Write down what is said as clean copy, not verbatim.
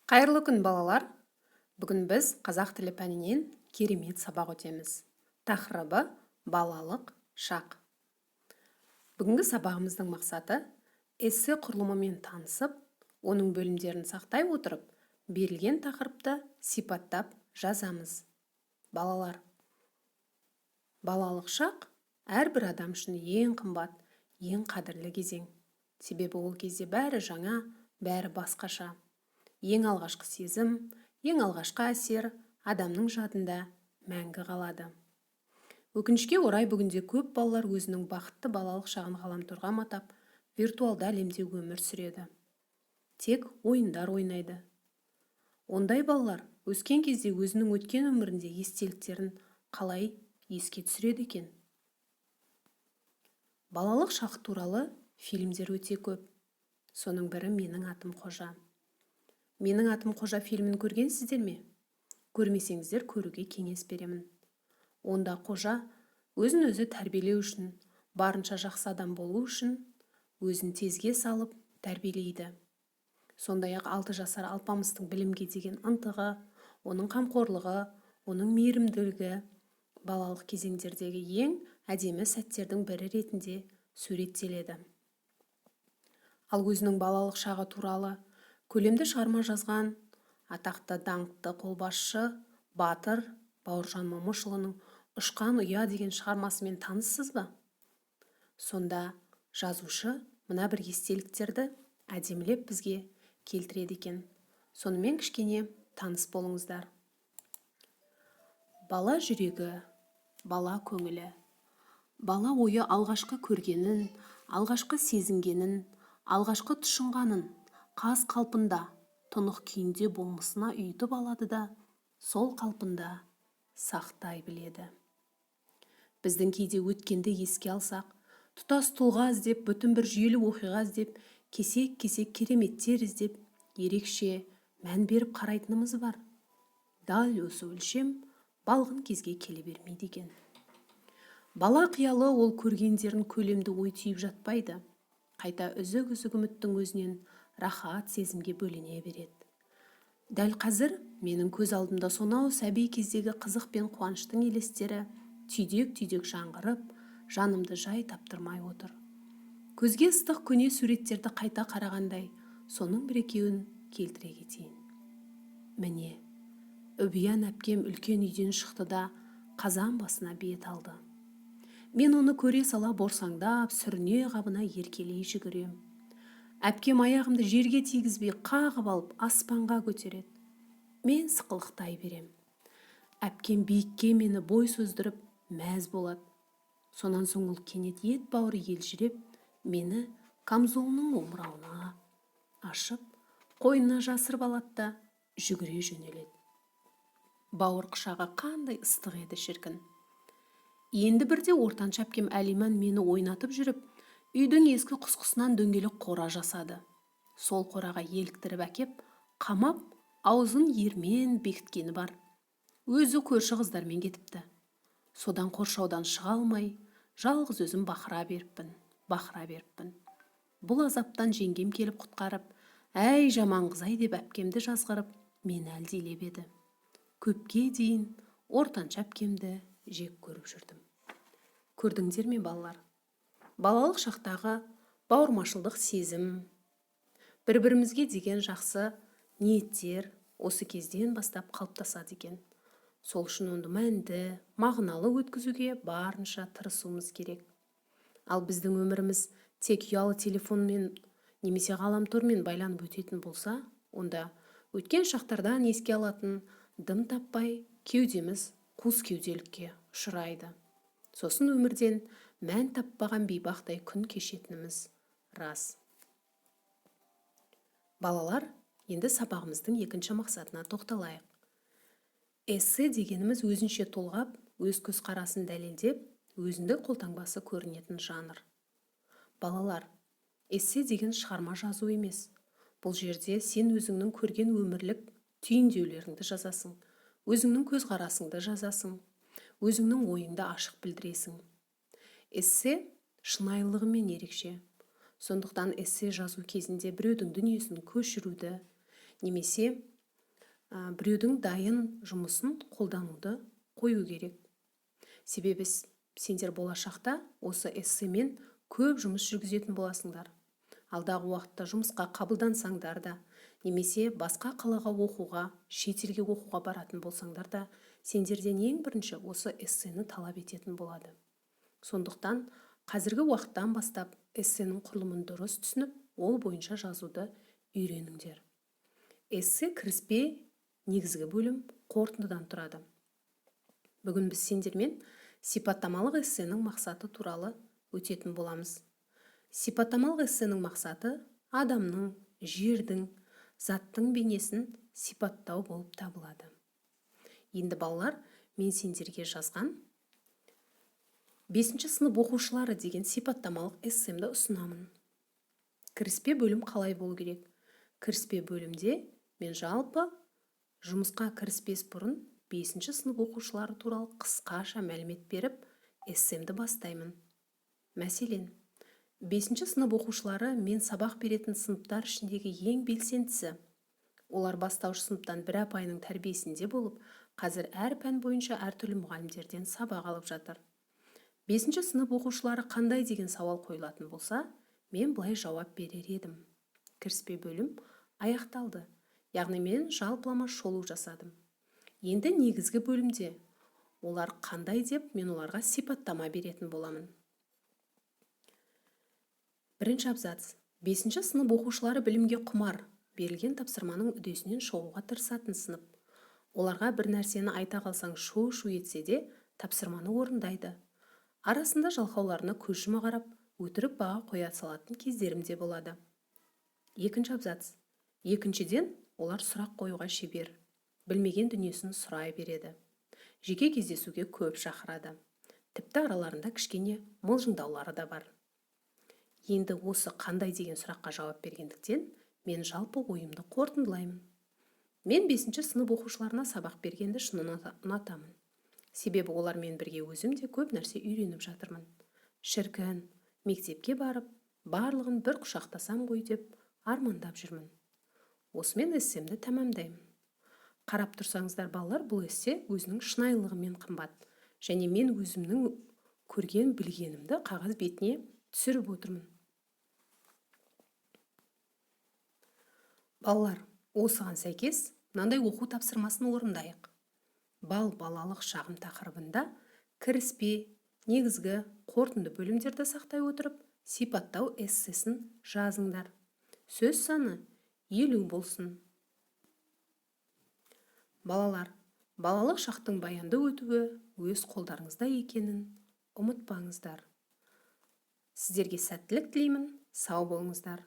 Қайырлы күн, балалар! Бүгін біз қазақ тілі пәнінен керемет сабақ өтеміз. Тақырыбы: балалық шақ. Бүгінгі сабағымыздың мақсаты: эссе құрылымымен танысып, оның бөлімдерін сақтай отырып, берілген тақырыпты сипаттап жазамыз. Балалар, балалық шақ әрбір адам үшін ең қымбат, ең қадірлі кезең. Себебі ол кезде бәрі жаңа, бәрі басқаша. Ең алғашқы сезім, ең алғашқы әсер адамның жадында мәңгі қалады. Өкінішке орай, бүгінде көп балалар өзінің бақытты балалық шағын ғаламторға матап, виртуалды әлемде өмір сүреді, тек ойындар ойнайды. Ондай балалар өскен кезде өзінің өткен өмірінде естеліктерін қалай еске түсіреді екен? Балалық шақ туралы фильмдер өте көп. Соның бірі – «Менің атым Қожа». «Менің атым Қожа» фильмін көргенсіздер ме? Көрмесеңіздер, көруге кеңес беремін. Онда Қожа өзін өзі тәрбиелеу үшін, барынша жақсы адам болу үшін өзін тезге салып тәрбиелейді. Сондай-ақ 6 жасар Алпамыстың білімге деген ынтығы, оның қамқорлығы, оның мейірімділігі балалық кезеңдердегі ең әдемі сәттердің бірі ретінде суреттеледі. Ал өзінің балалық шағы туралы көлемді шығарма жазған атақты, даңқты қолбасшы, батыр Бауыржан Момышұлының «Ұшқан ұя» деген шығармасымен таныссыз ба? Сонда жазушы мына бір естеліктерді әдемілеп бізге келтіреді екен. Сонымен кішкене таныс болыңыздар. Бала жүрегі, бала көңілі, бала ойы алғашқы көргенін, алғашқы сезінгенін, алғашқы тұшынғанын қаз қалпында, тұнық күйінде болмысына ұйытып алады да, сол қалпында сақтай біледі. Біздің кейде өткенді еске алсақ, тұтас тұлға іздеп, бүтін бір жүйелі оқиға іздеп, кесек-кесек кереметтер іздеп, ерекше мән беріп қарайтынымыз бар. Дәл осы өлшем балғын кезге келе бермейді екен. Бала қиялы ол көргендерін көлемді ой түйіп жатпайды, қайта үзік-үзік үміттің өзінен рахат сезімге бөлене береді. Дәл қазір менің көз алдымда сонау сәби кездегі қызық пен қуаныштың елестері түйдек-түйдек жаңғырып, жанымды жай таптырмай отыр. Көзге ыстық көне суреттерді қайта қарағандай, соның бір-екеуін келтіре кетейін. Міне, Үбиян әпкем үлкен үйден шықты да, қазан басына бет алды. Мен оны көре сала борсаңдап, сүріне қабына еркелей жүгірем. Әпкем аяғымды жерге тигізбей қағып алып, аспанға көтереді. Мен сықылықтай берем. Әпкем биікке мені бой создырып, мәз болады. Сонан соң ол кенет ет бауыры елжіреп, мені камзолының омырауына ашып, қойнына жасырып алады да, жүгіре жөнеледі. Бауыр құшағы қандай ыстық еді, шіркін! Енді бірде ортаншы әпкем Әлиман мені ойнатып жүріп, үйдің ескі құсқысынан дөңгелек қора жасады. Сол қораға еліктіріп әкеп қамап, аузын ермен бекіткені бар. Өзі көрші қыздармен кетіпті. Содан қоршаудан шыға алмай, жалғыз өзім бақыра беріппін, бақыра беріппін. Бұл азаптан жеңгем келіп құтқарып, «Әй, жаман қыз-ай» деп әпкемді жазғырып, мені әлдилеп еді. Көпке дейін ортаншы әпкемді жек көріп жүрдім. Көрдіңдер ме, балалар, балалық шақтағы бауырмашылдық сезім, бір бірімізге деген жақсы ниеттер осы кезден бастап қалыптасады екен. Сол үшін оны мәнді, мағыналы өткізуге барынша тырысуымыз керек. Ал біздің өміріміз тек ұялы телефонмен немесе ғаламтормен байланып өтетін болса, онда өткен шақтардан еске алатын дым таппай, кеудеміз қуыс кеуделікке ұшырайды. Сосын өмірден мән таппаған бейбақтай күн кешетініміз рас. Балалар, енді сабағымыздың екінші мақсатына тоқталайық. Эссе дегеніміз – өзінше толғап, өз көзқарасын дәлелдеп, өзіндік қолтаңбасы көрінетін жанр. Балалар, эссе деген шығарма жазу емес. Бұл жерде сен өзіңнің көрген өмірлік түйіндеулеріңді жазасың, өзіңнің көзқарасыңды жазасың, өзіңнің ойыңды ашық білдіресің. Эссе шынайылығымен ерекше. Сондықтан эссе жазу кезінде біреудің дүниесін көшіруді немесе Біреудің дайын жұмысын қолдануды қою керек. Себебі сендер болашақта осы эссемен көп жұмыс жүргізетін боласыңдар. Алдағы уақытта жұмысқа қабылдансаңдар да, немесе басқа қалаға оқуға, шетелге оқуға баратын болсаңдар да, сендерден ең бірінші осы эссені талап ететін болады. Сондықтан қазіргі уақыттан бастап эссенің құрылымын дұрыс түсініп, ол бойынша жазуды үйреніңдер. Эссе кіріспе, негізгі бөлім, қорытындыдан тұрады. Бүгін біз сендермен сипаттамалық эссенің мақсаты туралы өтетін боламыз. Сипаттамалық эссенің мақсаты адамның, жердің, заттың бейнесін сипаттау болып табылады. Енді, балалар, мен сендерге жазған «Бесінші сынып оқушылары» деген сипаттамалық эссемді ұсынамын. Кіріспе бөлім қалай болу керек? Кіріспе бөлімде мен жалпы жұмысқа кіріспес бұрын бесінші сынып оқушылары туралы қысқаша мәлімет беріп, эссемді бастаймын. Мәселен, бесінші сынып оқушылары мен сабақ беретін сыныптар ішіндегі ең белсендісі. Олар бастауыш сыныптан бір апайының тәрбиесінде болып, қазір әр пән бойынша әртүрлі мұғалімдерден сабақ алып жатыр. Бесінші сынып оқушылары қандай деген сауал қойылатын болса, мен былай жауап берер едім. Кіріспе бөлім аяқталды, яғни мен жалпылама шолу жасадым. Енді негізгі бөлімде олар қандай деп мен оларға сипаттама беретін боламын. Бірінші абзац. Бесінші сынып оқушылары білімге құмар, берілген тапсырманың үдесінен шығуға тырысатын сынып. Оларға бір нәрсені айта қалсаң, шу шу етсе де, тапсырманы орындайды. Арасында жалқауларына көз жұма қарап, өтірік баға қоя салатын кездерім де болады. Екінші абзац. Екіншіден, олар сұрақ қоюға шебер, білмеген дүниесін сұрай береді, жеке кездесуге көп шақырады, тіпті араларында кішкене мылжыңдаулары да бар. Енді осы қандай деген сұраққа жауап бергендіктен, мен жалпы ойымды қорытындылаймын. Мен бесінші сынып оқушыларына сабақ бергенді шын ұнатамын. Себебі олармен бірге өзім де көп нәрсе үйреніп жатырмын. Шіркін, мектепке барып, барлығын бір құшақтасам ғой деп армандап жүрмін. Осымен эссемді тәмамдаймын. Қарап тұрсаңыздар, балалар, бұл эссе өзінің шынайылығымен қымбат және мен өзімнің көрген білгенімді қағаз бетіне түсіріп отырмын. Балалар, осыған сәйкес мынандай оқу тапсырмасын орындайық. Бал балалық шағым тақырыбында кіріспе, негізгі, қорытынды бөлімдерді сақтай отырып, сипаттау эссесін жазыңдар. Сөз саны 50 болсын. Балалар, балалық шақтың баянды өтуі өз қолдарыңызда екенін ұмытпаңыздар. Сіздерге сәттілік тілеймін. Сау болыңыздар.